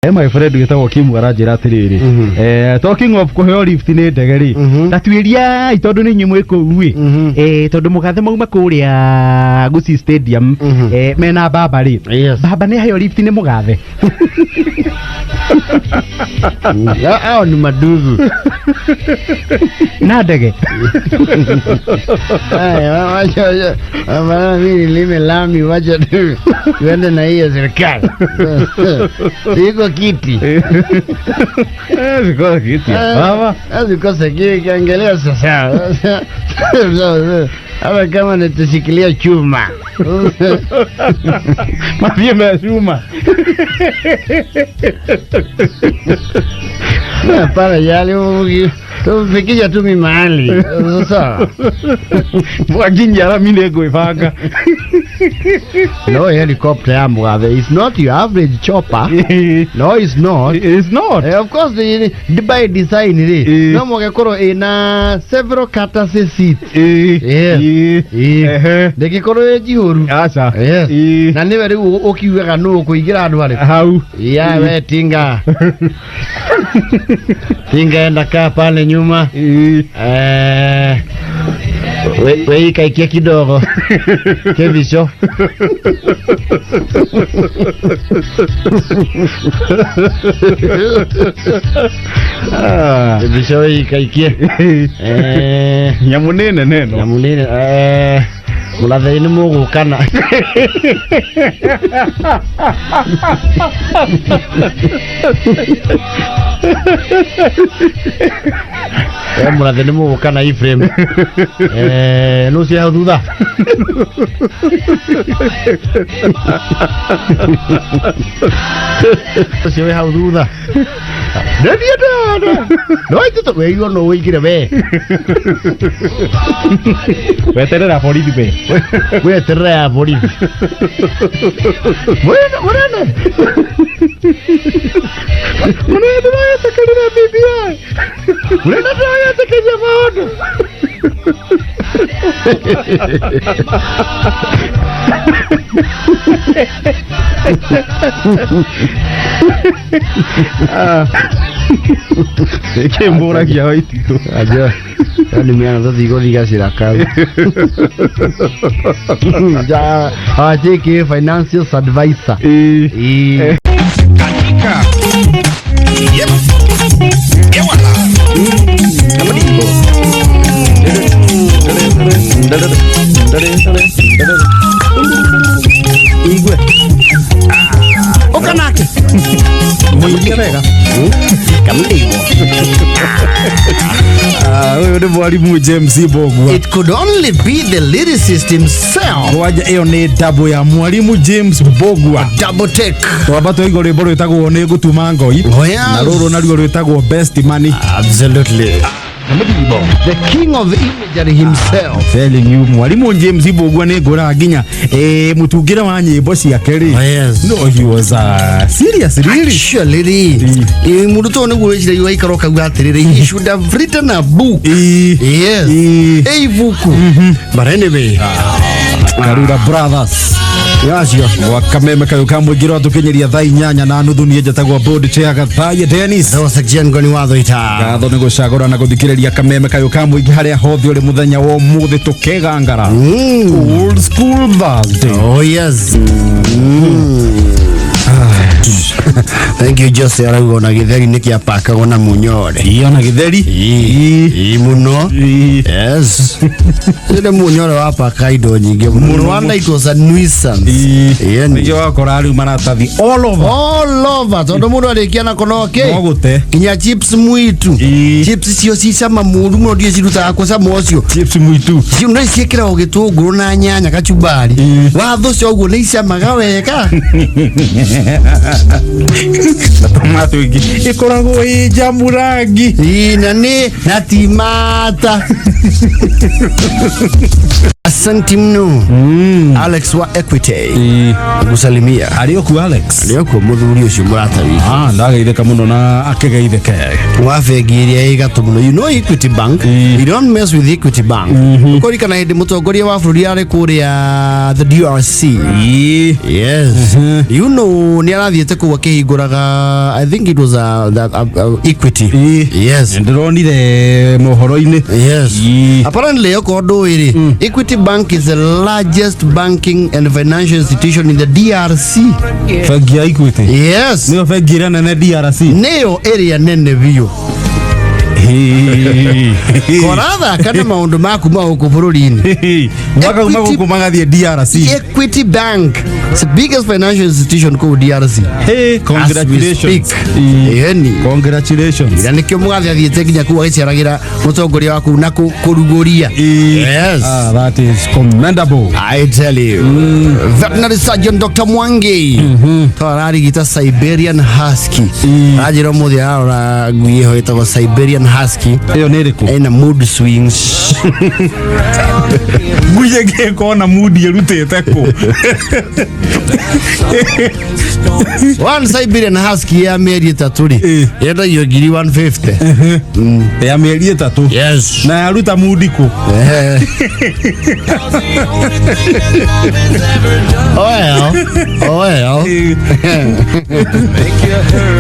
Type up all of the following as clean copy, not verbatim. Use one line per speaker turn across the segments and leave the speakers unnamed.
My friend wĩtagwo Kim aranjĩra atĩrĩrĩ, talking of kũheo lift nĩ ndege rĩ, ta tuĩriai tondũ nĩ inyuĩ mwĩ kũu ĩ, tondũ mũgathe mauma kũrĩa Gusii Stadium, mena baba rĩ, baba nĩ aheo lift nĩ mũgathe?
Hao ni madugu.
Na ndege.
Haya, wacha wacha. Hapana, mimi nilime lami, wacha tu tuende na hiyo serikali. Iko kiti.
Zikosa kiti baba.
Zikosa kiti kiangalia sasa. Hata kama nitashikilia chuma.
Mathiĩ me cuma.
Hapana, yale tufikisha tu mimi mahali. Sasa.
Mwakinyia rami nĩ ngwĩbanga.
No helicopter ya Mugathe is not your average chopper. No, it's not.
It's not.
Of course, the by design rĩ, no mũgekorwo ĩna several courtesy seats. Yes. Ndĩngĩkorwo ĩ njihũru.
Aca.
Yes. Na nĩwe rĩu ũkiugaga nũ ũkũingĩra andũ arĩkũ.
Hau.
Ya we tinga. Tinga enda kaa pale nyuma. We ikaikia kidogo. Kevisho.
Ah.
Kevisho we ikaikie.
Nyamũ nĩ nene ĩno.
Nyamũ nĩ mũrathei nĩ mũgũkana. Mũrathe nĩ mũgũkana Ephraim. Nũ ũcio hau thutha? Ũcio wĩ hau thutha. Ndathiĩ ndona. No itũ wĩirwo no ũingĩre we.
Weterera borithi we.
Weterera ya borithi. Mũnene mũnene.
Mũnene ndĩragetĩkĩrire BBI.
Mũnene ndĩragetĩkĩria maũndũ.
Kĩmbũragia waititũ.
Ajo. Yaani mimi tũthiĩ gũthigacĩra kau. Ja, achiki financial advisor. Ĩĩ.
Katika. Yep. Ewala. Kama
Igwe. Ũka nake.
Mũirie wega.
Kamdigo.
Ah, ũyũ nĩ mwarimu James Mbogua.
It could only be the lyricist himself.
Kwanja ĩyo nĩ ndabo ya mwarimu James Mbogua.
Double take.
Twamba twaigua rwĩmbo rwĩtagwo nĩ ngũtuma ngoi.
Oh, yes.
Na rũrũ naruo rwĩtagwo Best Money.
Absolutely. The king of imagery himself.
Telling you mwarimu James Mbogua nĩ ngũraga nginya mũtungĩre wa nyĩmbo ciake rĩ.
Oh, yes.
No, he was serious really.
Actually, rĩ, mũndũ to nĩguo wĩciragia waikara ũkauga atĩrĩrĩ, he should have written a book. Yes. Ĩ ibuku. But anyway,
Karura Brothers.
yacio.
Gwa kameme kayũ ka mũingĩ rwa tũkinyeria thaa 8:30 niĩ njĩtagwo board chair Gathaye Dennis.
Those Ngoni wa Thũita.
Ngatho nĩ gũcagũra na gũthikĩrĩria kameme kayũ ka mũingĩ harĩa hothe ũrĩ mũthenya wa ũmũthĩ tũkegangara. Old School Thursday.
Oh yes. Thank you Jose arauga ona gĩtheri nĩ kĩapakagwo na munyore.
Iyo na gĩtheri.
Ii mũno.
Ii.
Yes. Ile munyore wapaka indo nyingĩ mũno. No wonder it was a nuisance. Ĩni.
Nĩkĩo wakora rĩu maratathi all over.
All over tondũ mũndũ arĩkia nako no kĩ
No gũte.
Nginya chips mwitu. Chips cio cicama mũru mũno, ndiĩ cirutaga kũ cama ũcio.
Chips mwitu.
Cio no ciĩkĩragwo gĩtũngũrũ na nyanya kachumbari, wathũca ũguo nĩ icamaga wega.
Na tomato ingĩ ĩkoragwo ĩ njamu rangi.
Ii, na nĩ na timata. Asante mno. Alex wa Equity. Gusalimia.
Arĩ okuo Alex?
Arĩ okuo mũthuri ũcio mũrata witũ.
Ah, ndageithĩka mũno na akĩgeithĩke.
Wa bengi ĩrĩa ĩ gatũ mũno. You know Equity Bank. You don't mess with Equity Bank. Ũkũririkana hĩndĩ mũtongoria wa bũrũri arĩ kũrĩa the DRC. Yes. You know nĩ arathiĩte kũu akĩhingũraga, I think it was a, that, Equity. Yes.
Ndĩronire mohoro-inĩ.
Yes. Apparently, okorwo ndũĩ rĩ, Equity Bank is the largest banking and financial institution in the DRC.
Bengi ya Equity?
Yes.
Nĩyo bengi ĩrĩa nene DRC?
Nĩyo ĩrĩa nene biũ. Korathaka na maũndũ ma kuma gũkũ bũrũri-inĩ.
Makauma gũkũ magathiĩ DRC.
Equity Bank is the biggest financial institution kũu DRC.
Hey,
As we
congratulations.
speak. Ĩni.
Congratulations.
Na nĩkĩo mũgathe athiĩte nginya kũu agĩceragĩra mũtongoria wa kũu na kũrugũria. Yes.
Ah, that is commendable.
I tell you. Veterinary surgeon Dr. Mwangi. To ararigita Siberian Husky. Aranjĩra ũmũthĩ ararora ngui ĩho ĩtagwo Siberian Husky.
Ĩyo nĩ ĩrĩkũ?
Ĩna mood swings.
Ngui ĩngĩkorwo na mood ĩrutĩte kũ?
One Siberian Husky ya mĩeri 3 rĩ, yendagio ngiri 150.
Ya mĩeri 3?
Yes.
Na yaruta mood kũ?
Well, well.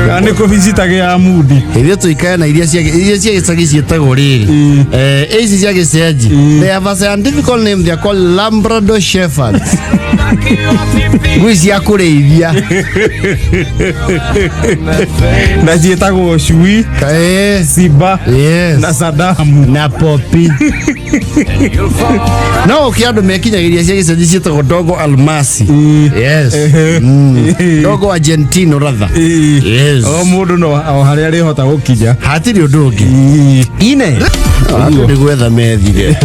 Kana nĩ kũbicita ya mood?
Ithuĩ tũikare na iria cia gĩcagi ciĩtagwo rĩrĩ, ici cia gĩcenji, they have a scientific name, they are called Labrador Shepherds, ngui cia kũrĩithia.
Na ciĩtagwo cui, Simba, na Sadamu.
Na Popi. No ũkĩ andũ mekinyagĩria cia gĩcenji ciĩtagwo Dogo Almasi. Yes. Dogo Argentino rather. Yes.
O mũndũ no o harĩa arĩhota gũkinya.
Hatirĩ ũndũ ũngĩ.
Ine.
Andũ nĩ gwetha methire.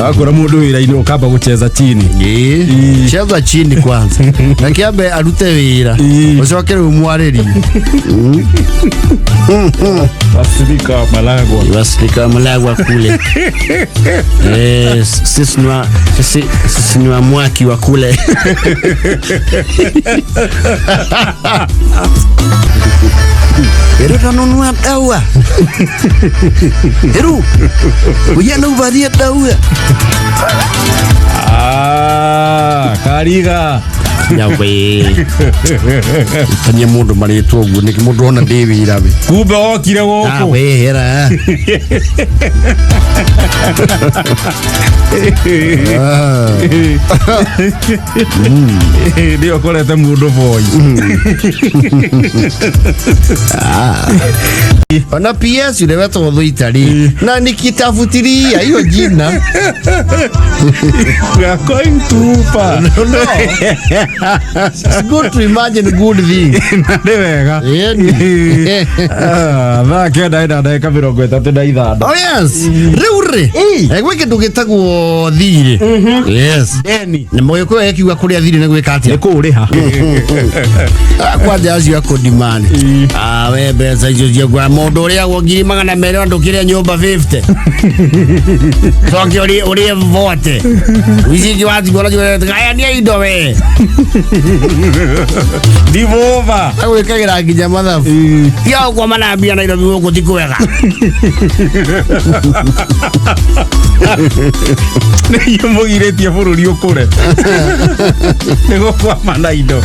Akora mũndũ wĩra-inĩ ũkamba gũcheza chini.
Ĩĩ. Cheza chini kwanza na kĩambe arute wĩra, ũcoke rĩu mwarĩrie.
Wasilika Malagwa.
Wasilika Malagwa kule. Sisi ni wa mwaki wa kule. Eru tanunua dawa. Eru. Ujana uvarie dawa.
Ah, Kariga.
Nyawe. Tania mundu maritwa uguo niki mundu ona ndi wira we.
Kumbe wokire
Ah,
gũkũ.
we hera.
Nĩ ũkorete mũndũ boy.
Ona PS yule wetagwo Thuitari na nikitafutiria hiyo jina.
We are going too far.
No. It's good to imagine good things.
Na nĩ wega.
Ĩni.
Ah, thaa 9 ina ndagĩka 35.
Oh yes. Rĩu rĩ, gwĩ kĩndũ gĩtagwo thirĩ. Yes.
Deni.
Na mũgĩkũyũ ekiuga kũrĩa thirĩ nĩ gwĩka atĩa?
Nĩ kũũrĩha.
Ah, kwanja acio akũndimani. Ah, we mbeca icio ciakwa mũndũ ũrĩagwo ngiri 200 andũkĩre nyũmba 50. Coke ũrĩe vote. Ici ingĩ watigwo nacio gayania indo we.
Ndivova.
Agwĩkagĩra nginya mathabu. Tiga gũkoma na mbia Nairobi gũkũ ti kwega.
Nĩ inyuĩ mũgirĩtie bũrũri ũkũre. Nĩ gũkwama na indo.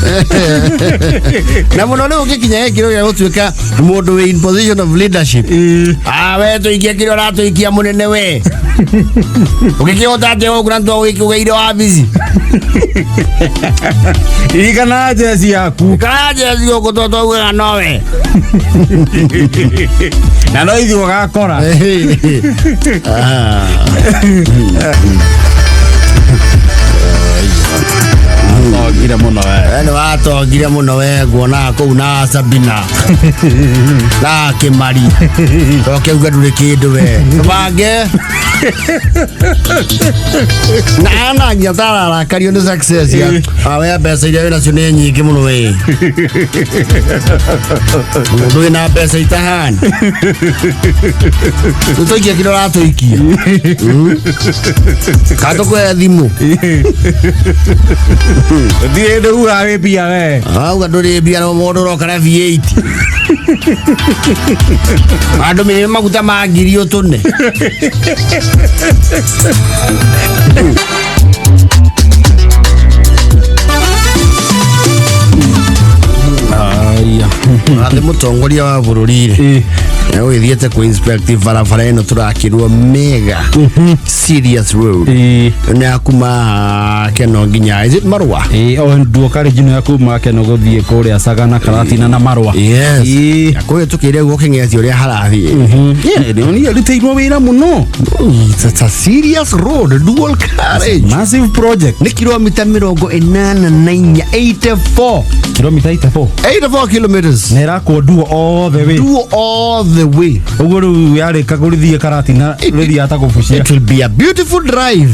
Na mũno rĩu ũngĩkinya gĩkĩro gĩa gũtuĩka mũndũ wĩ in position of leadership. Ah, we tũikie kĩrĩa ũratũikia mũnene we. Ũngĩkĩhota atĩa gũkũ na twagũgĩkũgeire wabici?
Ririkana jeci yaku.
Kana jeci gũkũ twaugaga nowe.
Na no ithuĩ ũgakora.
Ah.
Watongire mũno we.
We nĩ watongire mũno we, nguonaga kũu na Sabina na Kĩmari, toke uge ndũrĩ kĩndũ we, tũbange na ana nginya tararakario nĩ success ya we, mbeca iria wĩnacio nĩ nyingĩ mũno we, mũndũ wĩna mbeca itahana tũtũikie kĩrĩa ũratũikia kana tũkũhe thimũ.
Ndirĩ ndũ uga wĩ mbia we.
Auga ndũrĩ mbia no mũndũ ũroka na V8 andũ mĩrĩ maguta ma ngiri ũtũne.
Aya.
Athĩ mũtongoria wa bũrũri rĩ, ũgĩthiĩte kũ inspect barabara ĩno tũrakĩrwo mega serious road nĩ ya kuma Keno nginya, is it Marua?
Ĩ, o nduo karĩnji ya kuma Keno gũthiĩ kũrĩa Sagana, Karatina na Marũa.
Yes. Kũhĩtũkĩire guo kĩng'eci ũrĩa harathiĩ.
Nĩ arutĩirwo wĩra mũno.
It's a serious road, dual carriage.
Massive project.
Nĩ kilomita 84, 84.
Kilomita 84.
84 kilometers.
Na ĩrakwo duo all the way.
Dual all the way.
Ũguo rĩu yarĩka gũthiĩ Karatina rĩthiaga ta kũbucia.
It will be a beautiful drive.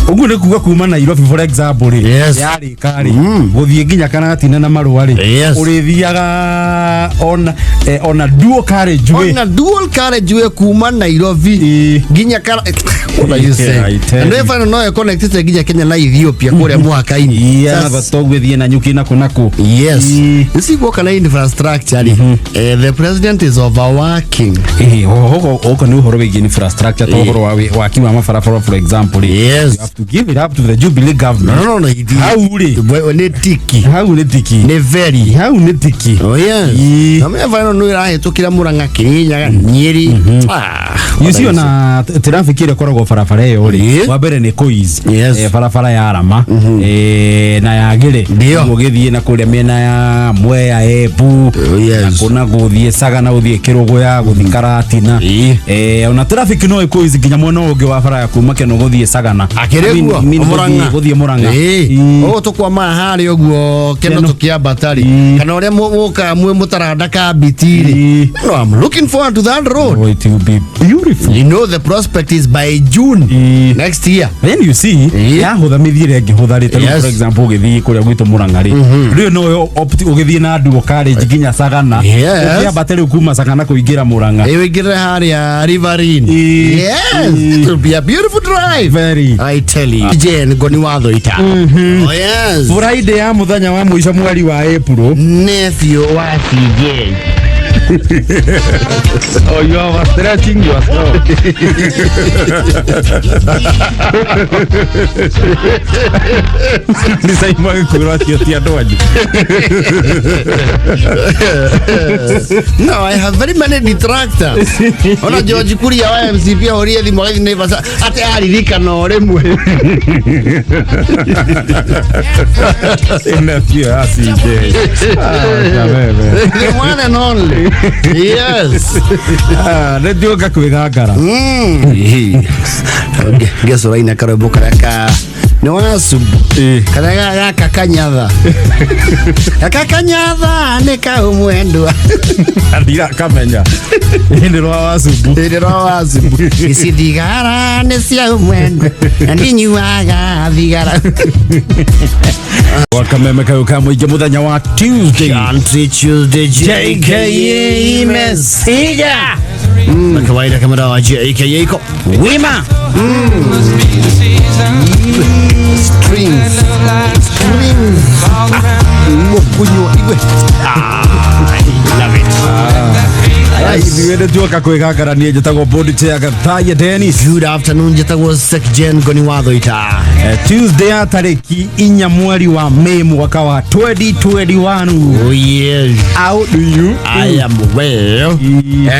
Ũguo nĩ kuga kuma Nairobi, for example rĩ, yarĩka rĩ, gũthiĩ nginya Karatina na Marũa rĩ, ũrĩthiaga ona ona dual carriage way.
Ona dual carriage way kuma Nairobi nginya Kara. What are you
Yeah,
saying?
I tell
And
you.
if no connected nginya Kenya na Ethiopia kũrĩa mũhaka-inĩ.
Yeah, togũthiĩ na nyuki naku naku.
Yes. You guoka na infrastructure rĩ, the president is overworking.
Ũko nĩ ũhoro wĩgiĩ infrastructure, ta ũhoro wa waki wa mabarabara, for example rĩ.
Yes.
You have to give it up to the Jubilee government.
No,
Hau rĩ.
Nĩ tiki.
Hau nĩ tiki.
Nĩ very.
Hau nĩ tiki.
Oh yes. Na mĩbara ĩno nĩ ĩrahĩtũkĩra Murang'a, Kirinyaga, Nyĩrĩ. Ah,
You see, ona traffic ĩrĩa ĩkoragwo barabara ĩyo rĩ, wa mbere nĩ Kois, barabara ya Rama na yagĩrĩ.
Ndio.
Ũgĩthiĩ na kũrĩa mĩena ya Mwea, Embu, na kũna gũthiĩ Sagana, gũthiĩ Kĩrũgũya, gũthiĩ Karatina. Ona traffic no ĩkũizi nginya mwena ũngĩ wa bara ya kuma Keno gũthiĩ Sagana.
Akĩrĩ guo
I mean,
Murang'a.
gũthiĩ Murang'a.
Ũguo tũkwamaga harĩa ũguo Keno
Keno.
tũkĩambata rĩ, kana ũrĩa mũkaga mwĩ mũtaranda ka biti rĩ. No, I'm looking forward to that road.
Oh, it will be beautiful.
You know the prospect is by June next year.
Then you see, yahũtha mĩthiĩre ĩngĩhũtha rĩ, ta rĩu, for example, ũgĩthiĩ kũrĩa gwitũ Murang'a rĩ, rĩu no ũgĩthiĩ na dual carriage nginya Sagana, ũkĩambate rĩu kuma Sagana kũingĩra Murang'a.
Ĩ, ũingĩrĩre harĩa Riverine. Yes, it will be a beautiful drive.
Very.
I tell you. Jane Ngoni wa Thoita. Oh yes.
Friday ya mũthenya wa mũico mweri wa April.
Nephew wa CJ.
Oh, you are stretching yourself. Nĩ Simon agĩkwĩrwo atĩ ti andũ anyu.
No, I have very many detractors. Ona George Kuria wa MCP ahũrire thimũ agĩthiĩ Naivasha atĩ aririkana o rĩmwe.
Nephew ya CJ. Ah, wewe.
The one and only. Yes.
Ah, nĩ ndiũka kwĩgangara.
Ngecũraina karwĩmbo karĩa ka nĩ wacubu karĩa gaka kanyatha, gaka kanyatha nĩ kau mwendwa.
Ndirakamenya. Nĩ rwa wacumbu.
Nĩ rwa wacubu, ici thigara nĩ cia mwendwa na ndinyuaga thigara.
Wakameme kayũ ka mũingĩ mũthenya wa Tuesday.
Country Tuesday,
JKA
Messiah. Na kawaida kama dawa, JKA iko wima. Strings. Strings. Kunywa igwe. Ah, I love it.
Ithuĩ nĩ tuoka kwĩgangara, niĩ njĩtagwo board chair Gathaiya Dennis.
Good afternoon, njĩtagwo Sekjen Ngoni wa Thoita.
Tuesday ya tarĩki 4 mweri wa May mwaka wa 2021.
Oh yes.
How do you?
I am well.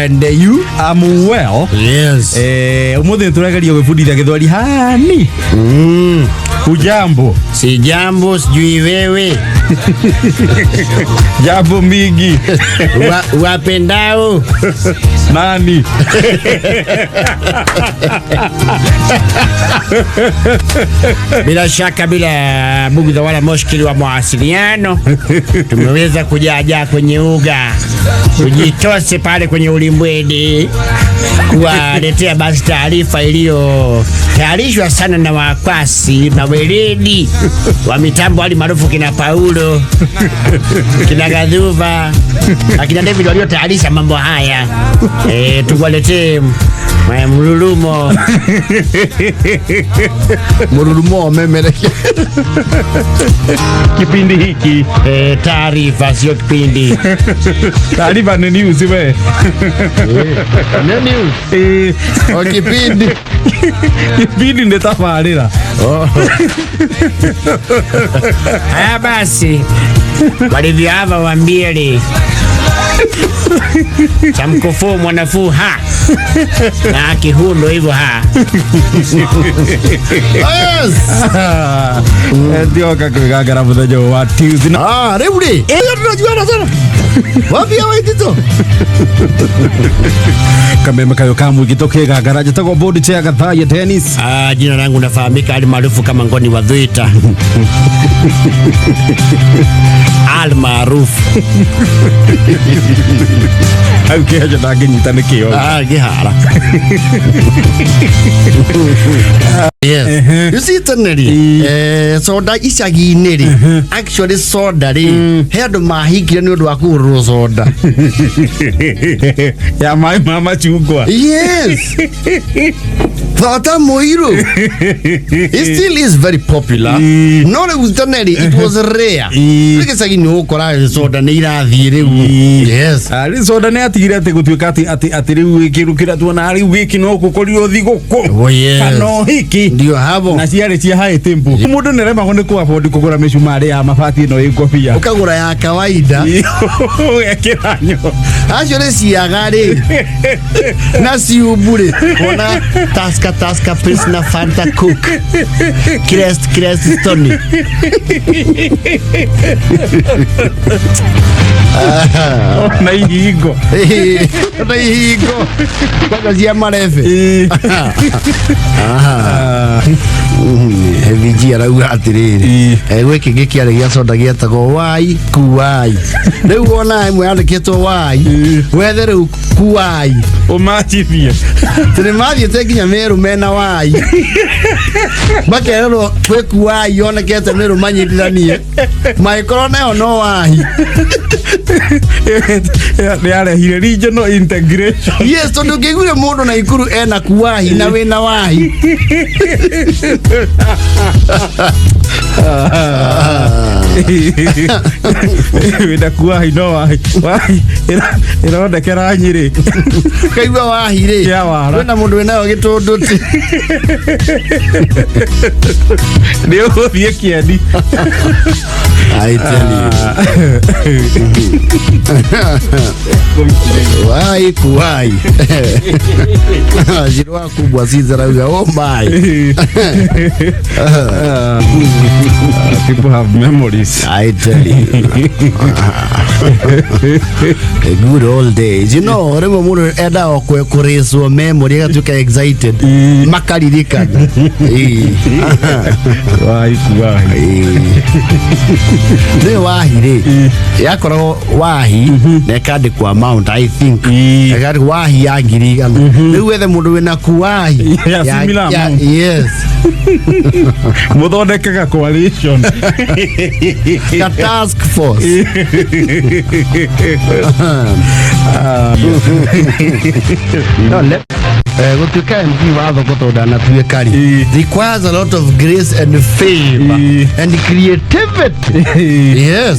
And you?
I'm well.
Yes.
Ũmũthĩ nĩ tũrageria gwĩbundithia gĩthweri hani. Hujambo?
Si jambo, sijui wewe.
Jambo mingi.
Wapendao
Nani?
Bila shaka, bila bugudha wala mushkili wa mawasiliano, tumeweza kujaajaa kwenye uga, tujitose pale kwenye ulimbwedi kuwaletea basi taarifa iliyotayarishwa sana na wakwasi na weledi wa mitambo hali maarufu kina Paulo, kina Gadhuva, akina David waliotayarisha mambo haya. Tukuwaletee mlulumo mlulumo wa memereke.
Kipindi hiki.
Taarifa sio kipindi.
Taarifa ni news we.
Ni news. O kipindi.
Kipindi nĩ tabarĩra.
Haya basi, walivyoava wambiele cha mkufuu mwanafuu ha na kihundo hivyo ha. Yes.
Ndioka kwĩgangara mũthenya ũyũ wa Tuesday.
Ah, rĩu rĩ, ĩyo tunajuana sana. Wambia Waitito.
Kameme kayo ka mũingĩ tũkĩgangara, njĩtagwo board chair Gathaiya Dennis.
Ah, jina langu nafahamika hali maarufu kama Ngoni wa Dhwita. Al maarufu.
Hau kĩhenjo ndangĩnyita nĩ kĩo.
Ah, gĩhara. Yes. You see tene rĩ, soda icagi-inĩ rĩ, actually soda rĩ, he andũ mahingire nĩ ũndũ wa kũgũrĩrwo soda.
Ya maĩ ma macungwa.
Yes. Thota mũirũ. It still is very popular. No rĩu tene rĩ, it was rare. Rĩu gĩcagi-inĩ ũgũkora soda nĩ irathiĩ rĩu. Yes.
Rĩu soda nĩ atigire atĩ gũtuĩka atĩ rĩu kĩndũ kĩrĩa tuona rĩu gĩkĩ no gũkorirwo thigũkũ.
Oh, yes.
Kana ũhiki.
Ndio hapo.
Na ciarĩ cia high tempo. Mũndũ nĩ aremagwo nĩ kũ afford kũgũra mĩcumarĩ ya mabati ĩno ĩ ngobia.
Ũkagũra ya kawaida.
Ũgekĩra nyo.
Acio nĩ ciaga rĩ na ciumbu rĩ, kuona Tusker, Tusker, Pilsner, Fanta, Coke, Crest, Crest, Stoney.
Na ihingo.
Na ihingo kwanza cia marebe. VG arauga atiriri, gwĩ kĩngĩ kĩarĩ gĩa soda gĩetagwo wai kuwai. Rĩu wona ĩmwe yandĩkĩtwo wai, wethe rĩu kuwai.
Ũmachithie.
Tĩ mathiĩte nginya Meru mena wai, makererwo gwĩ kuwai yonekete Meru, manyitithanie magĩkorwo nayo no wahi.
Nĩ yarehire regional integration.
Yes, tondũ ũngĩiguire mũndũ na ikuru ena kuwahi na wĩna wahi.
Wĩna kuwahi no wahi wahi ĩrondekera Nyĩrĩ.
Kaigua wahi rĩ,
Kĩa wara.
kwĩna mũndũ wĩnayo gĩtũndũ ti.
Nĩ ũgũthiĩ kĩeni.
I tell you. Wai kuwai. Shirwa kubwa si zarauga, oh my.
People have memories.
I tell you. The good old days. Rĩmwe mũndũ endaga kũrĩcwo memory agatuĩka excited. Makaririkana. Ĩĩ.
Wahi kuwahi.
Ĩĩ. Nĩ wahi rĩ, yakoragwo wahi na ĩkandĩkwo amount, I think. Ĩkandĩkwo wahi ya 100,000. Rĩu wethe mũndũ wĩna kuwahi
Ya similar amount.
Yes.
Mũthondekaga coalition.
Ka task force. No, gũtuĩka MP wa thoko tondũ ndanatuĩka rĩ, requires a lot of grace and favor and creativity, yes,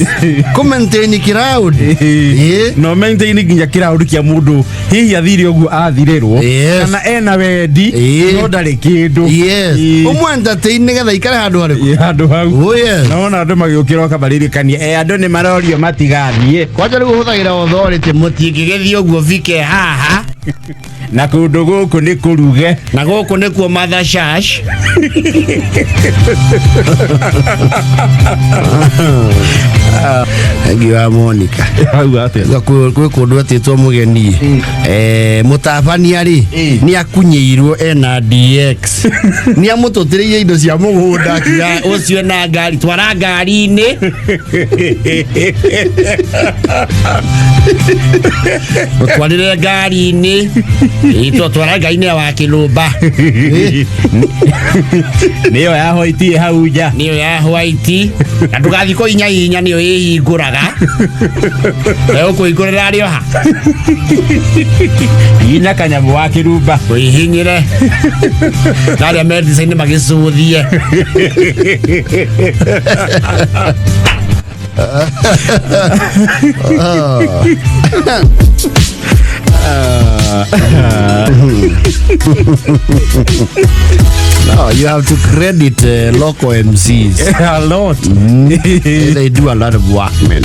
kũ maintain crowd.
No maintain nginya kĩraũri kĩa mũndũ hihi athire ũguo athirĩrwo kana ena wendi no ndarĩ kĩndũ.
Ũmũ entertain nĩgetha ikare handũ harĩkũ?
Handũ hau.
Oh yes.
Naona andũ magĩũkĩra ũkamaririkania, andũ nĩ marorio matigathiĩ.
Kwanja rĩu ũhũthagĩra authority, mũtingĩgĩthiĩ ũguo bike haha.
Na kũndũ gũkũ nĩ kũruge.
Na gũkũ nĩkuo Mother Shash. Thengiũ wa Monica.
Auga atĩa?
Kwĩ kũndũ etĩtwo mũgeni. Mũtabania rĩ nĩ akunyĩirwo ena DX, nĩ amũtũtĩrĩire indo cia mũgũnda, akiuga ũcio na ngari, twara ngari-inĩ, mũtwarĩre ngari-inĩ. Ĩ, twara ngari-inĩ ya wakĩlũmba.
Nĩyo ya hoitie hau nja.
Nĩyo ya white, na ndũgathiĩ kũhinya hinya, nĩyo ĩhingũraga, ũkũhingũrĩra arĩ oha.
Hihinya kanyamũ wa kĩrumba.
Wĩhinyĩre na arĩa me ndica-inĩ magĩcũthie. No, you have to credit local MCs.
A lot.
They do a lot of work, man.